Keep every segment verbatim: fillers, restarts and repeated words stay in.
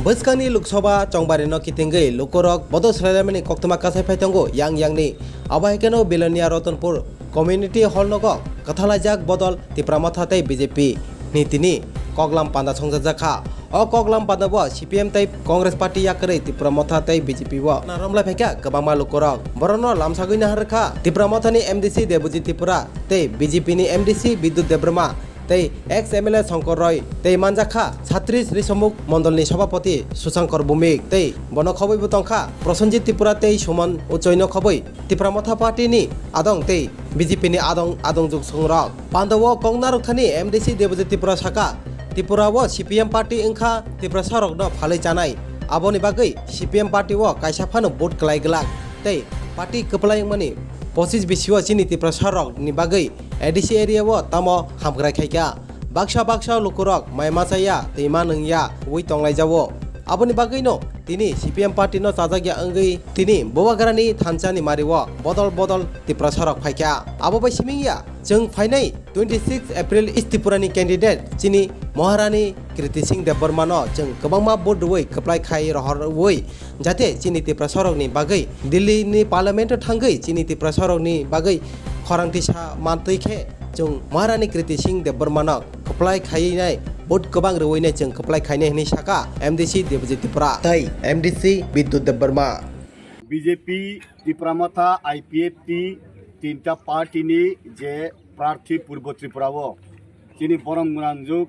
Bwskangni Lok Sabha chongbarino kitingwi lukurok bodol swlaimani koktwma kasai phai tongo yang yangni. Abo hai kheno Belonia Ratanpur Community Hall nogo kwthalaijak bodol Tipra Motha tei B J P ni tini koklam panda songchajakha. O koklam panda bo C P M tei Congress party yakarwi Tipra Motha tei B J P bo na romlai phaikha kwbangma lukurok. Borokno lamsagwi naharkha Tipra Motha ni M D C Debojit Tripura tei B J P ni M D C Bidyut Debbarma tei ex M L A Shankar Roy tei manjakha Chhatris Risomukh Mondolni Sabhapati Sushankar Bhowmik tei bono khobwi bo tongkha Prosenjit Tripura tei Suman Uchoino khobwi Tipra Motha Party ni adong tei B J P ni adong adong juksungrok. Pandao kok narwkthani M D C Debojit Tripura saka, Tripura o C P M party wngkha Tiprasa rokno phalwi chanai, aboni bagwi C P M party o kaisa phano vote kwlai glak tei party kwplai wngmani pochis bisio chini Tiprasa rokni bagwi A D C area o tamo hamkrai khaikha. Baksa baksa lukurok mai machaya tei ma nungya wi tonglaijao. Aboni bagwino tini C P M party no chajakya wngwi tini Bubagrani thansa ni mario bodol bodol Tiprasa rok phaikha. Abo bai simingya chwng phainai twenty six April East Tripura ni candidate chini Maharani Kriti Singh Debbarma no chwng kwbangma vote rwui kwplai khai rohorwi jate chini Tiprasa rokni bagwi Delhi ni parliament o thangwi chini Tiprasa rokni bagwi khorang tisa mantwi khe chwng Maharani Kriti Singh Debbarma no kwplai khaiwi nai, vote kwbang rwui nai chwng kwplai khainai hwnwi saka M D C Debojit Tripura tei M D C Bidyut Debbarma. B J P, Tipra Motha, I P F T, tinta party ni je prarthi Purbo Tripura o chini borom gwnangjuk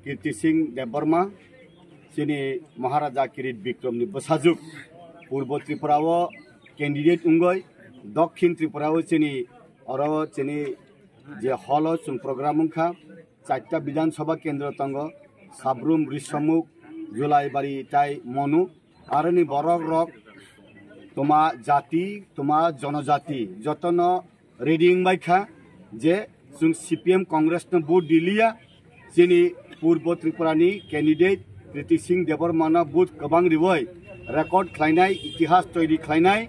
Kirti Singh Debbarma, chini Maharaja Kirit Bikram ni bwsajwk Purbo Tripura o candidate wngwi Dokhin Tripura o chini oro chini je hall o chwng program wngkha, charta Bidhan Sabha kendro tongo, Sabrum, Risomukh, Julaibari tai Monu. Aroni borok rok toma jati, toma jonojati jotono ready wngbaikha je chwng C P M Congress no vote riliya, chini Purbo Tripura ni candidate Kriti Singh Debbarma no vote kwbang riwi record khlainai, itihas toiri khlainai,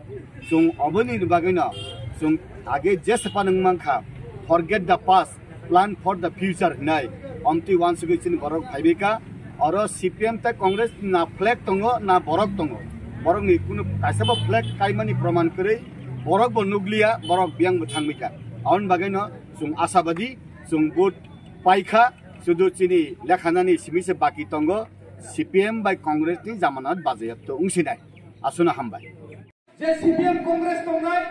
chwng oboni bagwino chwng age jesa panwng mankha, forget the past, plan for the future hinai. Omtwi wansugwi chini borok phaibika. Oro C P M tei Congress na flag tongo, na borok tongo. Borokni kunu kaisa bo flag kaimani proman kwrwi, borok bo nukliya, borok biyang bo thangbaika. Aboni bagwino chwng asabadi, chwng vote paikha, sudu chini lekhanani simi se baki tongo, C P M bai Congress ni jamanat bajayat to wngsinai. Aswkno hambai. Je C P M Congress tongnai,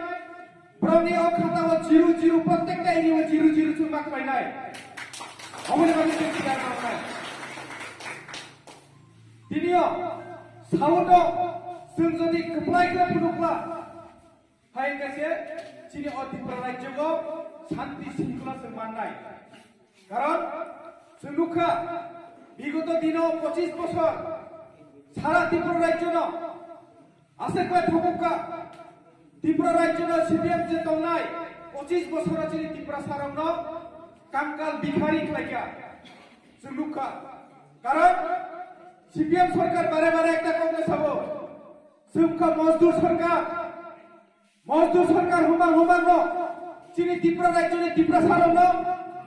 borokni o khata o zero zero, prottekta area o zero zero chwng ma khlainai. Aboni bagwi chwng tiyar mangnai. Tinio, South o chwng jodi kwplai khe phunukla, hai hwnkhe se chini o Tripura rajyo o shanti shringkhola chwng mannai. Karon chwng nukha, bigoto dino pochis bosor sara Tripura rajyono aswk bai thopokha. Tripura rajyono C P M je tongnai pochis bosoro chini Tiprasarokno kangkal bikhari khlaikha. Chwng nukha. Karon C P M sarkar bare bare ekta kokno sabo. Chwng kha mojdur sarkar. Mojdur sarkar humang humang no chini Tripura rajyoni Tiprasarokno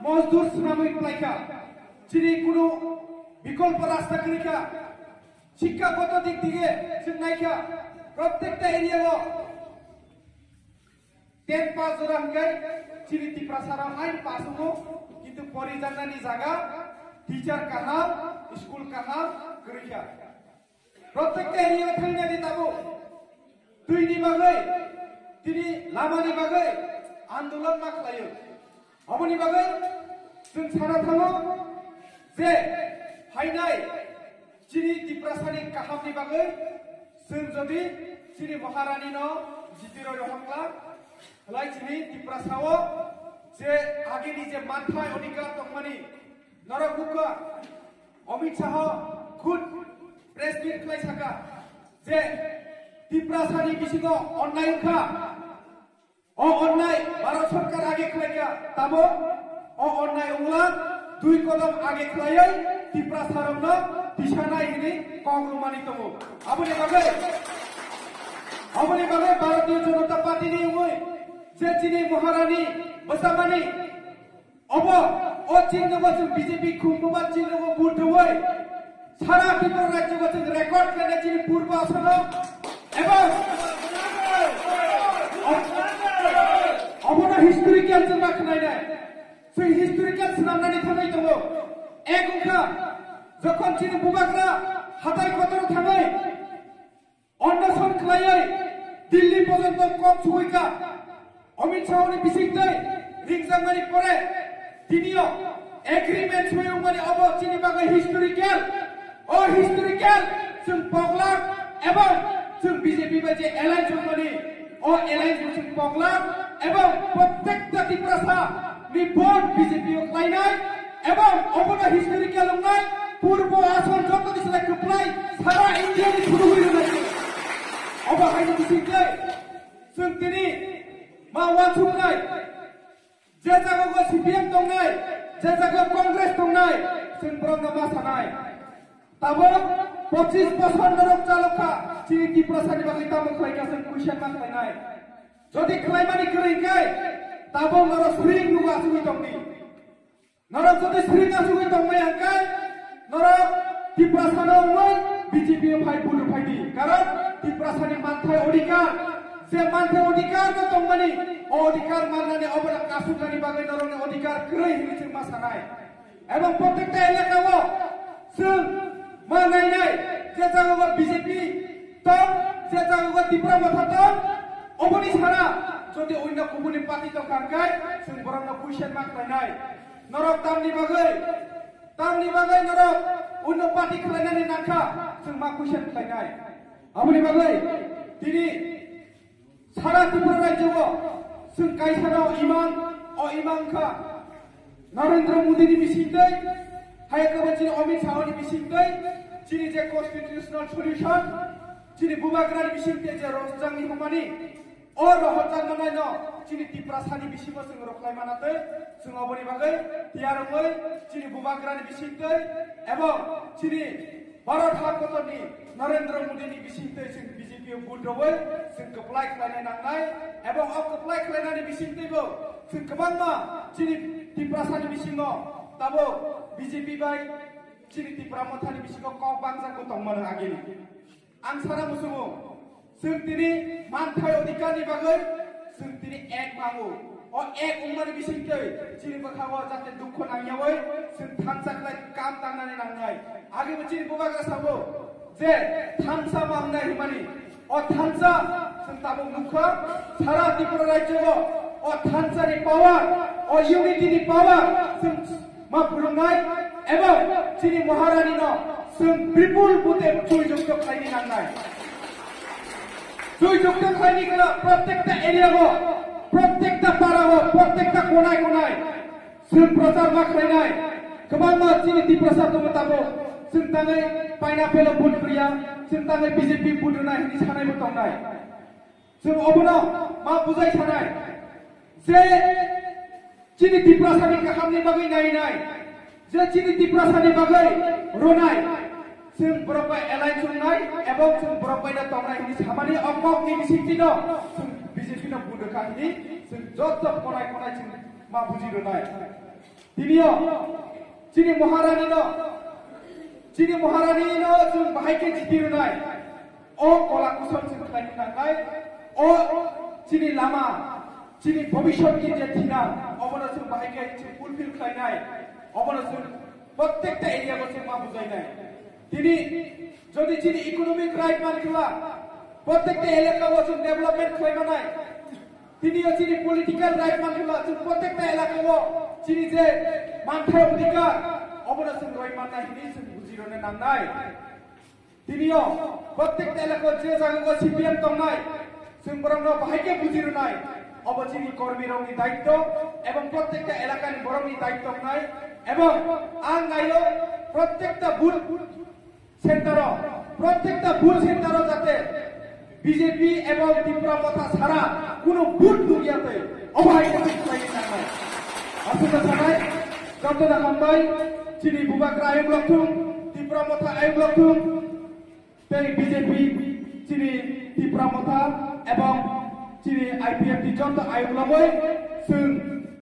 mojdur swnamwi khlaikha. Chini kunu bikolpo rasta kwrwikha. Shikka goto dik dige chwng naikha. Prottekta area o ten pass jora hwnkhe chini Tiprasarok ain pass wngo, kintu porijaknani jaga teacher kaham, school kaham kwrwikha. Prottekta area o thangnani tabuk twini bagwi, tini lamani bagwi andolon ma khlaio. Aboni bagwi chwng sana thango je phainai chini Tiprasani kahamni bagwi chwng jodi chini Maharani no jiti roi rohor kla, khlai chini Tiprasa o je agini je manthai odhikar tongmani norok nukha. Amit Shah khud press meet khlai saka je Tiprasani bisingo onnai wngkha. O onnai Bharat Sarkar age khlaikha, tamo o onnai wngla dui kodom age khlaiwi Tiprasarokno tisanai hwnwi kok rwmani tongo. Aboni bagwi, aboni bagwi Bharatiya Janata Party ni wngwi je chini Maharani bwsamani Obo, o chini nogo chwng B J P khum bubar chini nogo vote rwui, Sara Tripura rajyo chwng record khlainai chini purbo Assam-o, ebong obono historical chwng ma khlainai. Chwng historical swnamnani thangwi tongo. Ek wngkha, jokhon chini bubagra hatai kotor thangwi Onnoson khlaiwi Delhi porjonto kok suwikha. Amit Shah ni bisingtwi ringjakmani pore tinio agreement swi wngmani obo chini bagwi historical. O historical chwng poglak ebong chwng B J P bai je alliance wngmani o alliance bo chwng poglak ebong prottekta Tiprasa ni vote B J P o khlainai. Ebong obono historical wngnai, purbo Assam jotoni slai kwplai, sara India ni thudugwi rwnai. Obo haino bisingtwi chwng tini ma uansuknai, je jaga o C P M tongnai, je jaga o Congress tongnai, chwng borokno ma sanai. Tabuk pochis bosor norok chalokha, chini Tiprasani bagwi tamo khlaikha chwng question ma khlainai. Jodi khlaimani kwrwi khe, tabuk norok swrwng nugo asugwi tongdi. Norok jodi swrwng asugwi tongmaya hwnkhe, norok Tiprasano wngwi B J P o phai vote rwphaidi. Karon Tiprasani manthai odhikar, je manthai odhikar no tongmani, o odhikar mannani obono kasuknani bagwi norokni odhikar kwrwi hinwi chwng ma sanai. Ebong prottekta elaka o chwng ma nainai, je jaga o B J P tong, je jaga o Tipra Motha tong, oboni sara jodi onno kubuni party tongkha hwnkhe chwng borokno question ma khlainai. Norok tamni bagwi, tamni bagwi norok onno party khlainani nangkha, chwng ma question khlainai. Aboni bagwi tini sara Tripura rajyo o chwng kaisano imang, o imang kha Narendra Modi ni bisingtwi, hai khe bo chini Amit Shah ni bisingtwi, chini je constitutional solution, chini bubagra ni bisingtwi je rohorjak ni hwnmani, o rohorjak manai no chini Tiprasa ni bisingo chwng rwkhlai mana twi, chwng oboni bagwi tiyar wngwi chini bubagra ni bisingtwi ebong chini Bharat ha kotorni Narendra Modi ni bisingtwi chwng B J P o vote rwwi chwng kwplai khlainai nangnai, ebong o kwplai khlainani bisingtwi bo chwng kwbangma chini Tiprasa ni bisingo tabuk B J P bai chini Tipra Motha ni bisingo kok bangjak bo tongmano agini. Ang sana musugo. Chwng tini manthai odhikar ni bagwi chwng tini ek mango. O ek wngmani bisingtwi chini bwkha o jate dukho nangyawi chwng thansa khlai kam tangnani nangnai. Agi bo chini bubagra sabo je thansa ma wngnai hwnmani. O thansa chwng tabuk nukha sara Tripura rajyo o, o thansa ni power, o unity ni power chwng ma phulungnai ebong chini Maharani no chwng bipul bute jui jukto khlaini nangnai. Jui jukto khlaini kla prottekta area o, prottekta para o, prottekta konai konai chwng prochar ma khlainai. Kwbangma chini Tiprasa tongo tabuk chwng tangwi pineapple o vote rwya, chwng tangwi B J P vote rwnai hinwi sanaibo tongnai. Chwng obono ma bujai sanai je chini Tiprasani kahamni bagwi nainai, je chini Tiprasani bagwi rwnai, chwng borok bai alliance wngnai ebong chwng borok bai no tongnai hinwi samani o kokni bisingtwino chwng B J P no vote rwkha hinwi chwng joto konai konai chwng ma buji rwnai. Tinio chini Maharani no, chini Maharani no chwng bahai khe jiti rwnai. O kola kusol chwng khlai nangnai. O chini lama, chini bhobishyot ni je thina, obono chwng bahai khe chwng fulfill khlainai. Obono chwng prottekta area o chwng ma bujainai. Tini jodi chini economic right man khwla, prottekta elaka o chwng development khlai manai. Tini o chini political right man khwla, chwng prottekta elaka o chini je manthai odhikar, obono chwng roi mannai hinwi chwng buji rwna nangnai. Tini o prottekta elaka o je jaga o C P M tongnai, chwng borokno bahai khe buji rwnai. Obo chini kormi rokni daitto ebong prottekta elakani borokni daitto wngnai. Ebong ang naio prottekta booth center o, prottekta booth center o jate B J P ebong Tipra Motha sara kuno booth nukya twi obo hai khe twi khlai nangnai. Aswkno sanai, jotono hambai, chini bubagra ayuk lokthung, Tipra Motha ayuk lokthung, tei B J P chini Tipra Motha ebong chini I P F T joto ayuk logoi chwng